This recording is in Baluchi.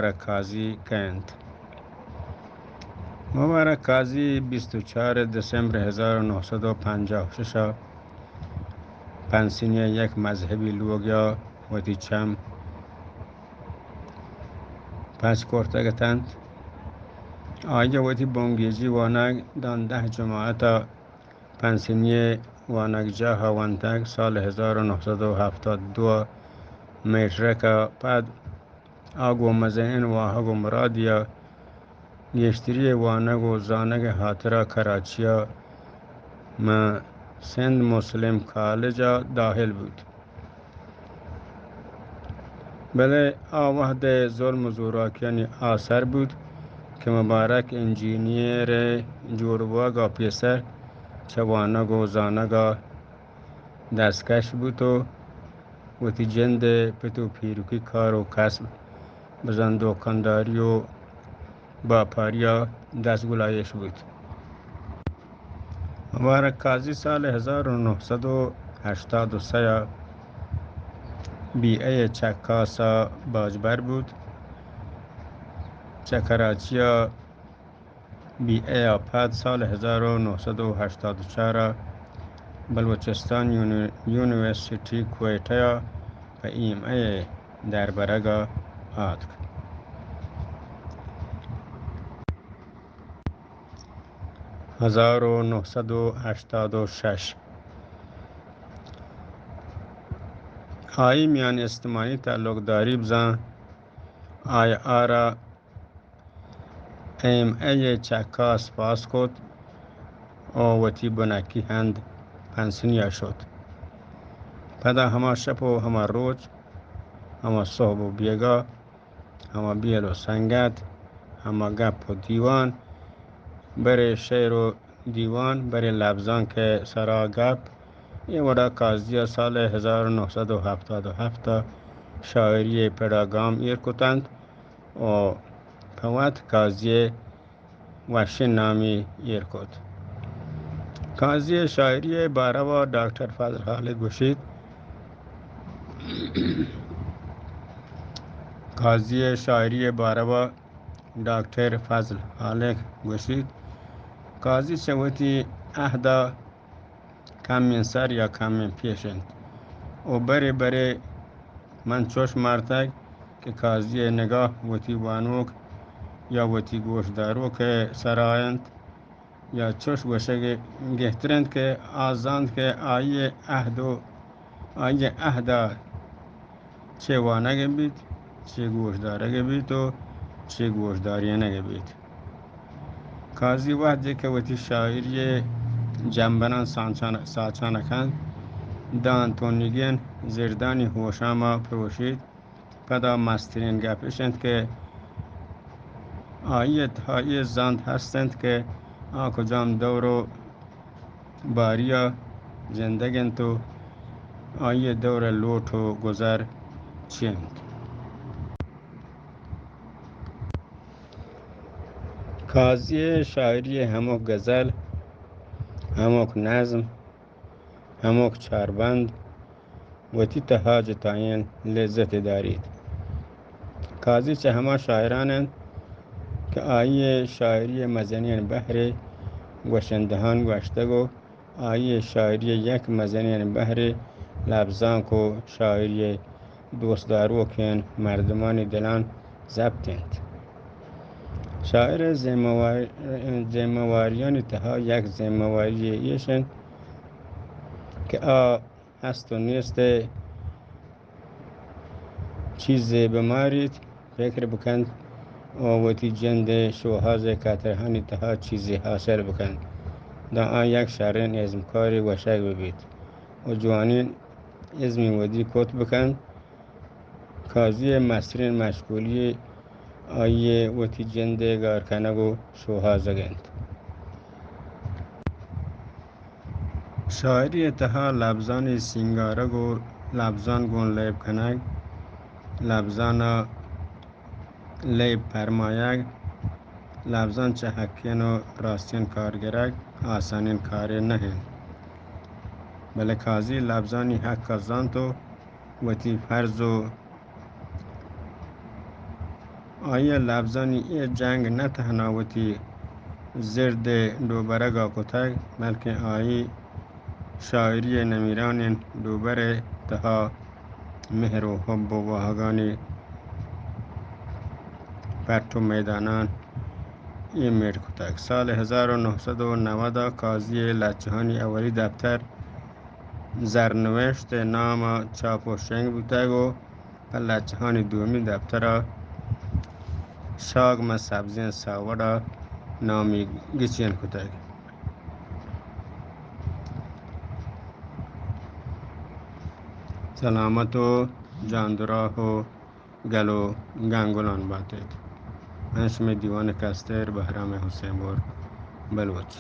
مبارک قاضی کئے انت؟ مبارک قاضی بیست و چار دسمبر ہزار و نہصد و پنجاہ و شش ءَ پنسنی ءِ یک مذہبی لوگے ءَ وتی چم پچ کرتگ اتنت۔ آئی ءَ وتی بنگیجی وانگ داں دہ جماعت ءَ پنسنی ءِ وانگجاہ ءَ ونتگ۔ سال ہزار و نہصد و ہفتاد و دو ءَ میٹرک ءَ پد آ گوں مزنیں واہگ و مرادے ءَ گیشتری ءِ وانگ و زانگ ءِ ہاترا کراچی ءَ ماں سندھ مسلم کالج ءَ داہل بوت۔ بلے آ وہد ءِ ظلم و زوراکیانی آسر بوت کہ مبارک انجینئر ءِ جوڑ بوگ ءَ پیسر چہ وانگ و زانگ ءَ دستکش بوت و وتی جند ءِ پت و پیرکی کار و کسب بزاں دکانداری و باپاری ءَ دست گلائیش بوت۔ مبارک قاضی سال ہزار و نہصد و ہشتاد و سئے ءَ بی اے ءِ چکاس ءَ باجبر بوت۔ چہ کراچی ءَ بی اے ءَ پد سال ہزار و نہصد و ہشتاد و چار ءَ بلوچستان یونی-، یونیورسٹی کوئٹہ ءَ پہ ایم اے ءِ دربرگ ءَ آتک۔ ہزار و نہصد و ہشتاد و شش آئی میان استمانی تعلقداری بزاں آئی آرا ایم اے ءِ چکاس پاس کت و وتی بنکی ہند پنسنی ءَ شت۔ پدا ہما شپ و ہما روچ، ہما سہب و بیگاہ، ہما بیل و سنگت، ہما گپ و دیوان، برے شعر و دیوان، برے لبزانک ءِ سرا گپ۔ اے وڑا قاضی ءَ سال ہزار و نہصد و ہفتاد و ہفت ءَ شاعری ءِ پڑا گام ایر کتنت و پہ وت قاضی ءِ وشیں نامی ایر کت۔ قاضی ءِ شاعری ءِ باروا ڈاکٹر فضل خالق گوشیت، قاضی ءِ شاعری ءِ باروا ڈاکٹر فضل خالق گوشیت، قاضی چہ وتی عہدا کمیں سر یا کمیں پیش انت و برے برے من چوش مارتگ کہ قاضی ءِ نگاہ وتی وانوک یا وتی گوشداروک ءِ سرا انت یا چوش گوشگ گہتر انت کہ آ زانت کہ آئی ءِ عہد و آئی ءِ عہدا چے وانگ بیت، چے گوشدارگ بیت و چے گوشدارینگ بیت۔ قاضی وہدے کہ وتی شاعری ءِ جمبراں ساچان، ساچان کنت، داں تونیگین زردانی ہوشاما پروشیت، پدا مسترین گپ اش انت کہ آئی ءِ تہا اے زانت ہست انت کہ آ کجام دور و باریا زندگ انت و آئی ءِ دور ءِ لوٹ و گزر چی انت۔ قاضی ءِ شاعری ءِ ہمک غزل، ہمک نظم، ہمک چاربند وتی تہا جتائیں لذتے داریت۔ قاضی چہ ہما شاعران انت کہ آئی ءِ شاعری ءِ مزنیں بہرے گوشندہان گوشتگ و آئی ءِ شاعری ءِ یک مزنیں بہرے لبزانک و شاعری ءِ دوستداروکیں مردمانی دلان ضبط انت۔ شاعر ءِ ذمہ وار-، ذمہ واریانی تہا یک ذمہ واری ایش انت کہ آ ہست و نیست ءِ چیزے بماریت، فکر بکنت و وتی جند ءِ شوہاز ءِ قطرہانی تہا چیزے حاصل بکنت، داں آ یک شریں ازمکارے گوشگ ببیت و جوانیں ازمے ودی کت بکنت۔ قاضی ءِ مستریں مشغولی آئی ءِ وتی جند ءِ گار کنگ و شوہازگ انت۔ شاعری ءِ تہا لبزانی سینگارگ و لبزان گوں لیب کنگ، لبزان ءَ لیب پرمایگ، لبزان چہ حقین و راستین کار گرگ آسانین کارے نہ انت، بلے قاضی لبزانی حق ءَ زانت و وتی فرض و آئی ءَ لبزانی اے جنگ نہ تہنا وتی زرد ءِ ڈوبرگ ءَ کتگ، بلکیں آئی شاعری ءِ نمیرانیں ڈوبر ءِ تہا مہر ءُ حب ءُ واہگانی پٹ ءُ میداناں اے میڑ کتگ۔ سال ہزار و نہصد و نود ءَ قاضی ءِ لچہانی اولی دپتر زرنوشت ءِ نام ءَ چاپ ءُ شنگ بوتگ ءُ پہ لچہانی دومی دپتر ءَ شاگ ماں سبزیں ساوڑ ءَ نامی گچین کتگ۔ سلامت ءُ جاندراہ ءُ گل ءُ گنگلان بات ات۔ من شمئے دیوان ءِ کستر بہرام حسین بر بلوچ۔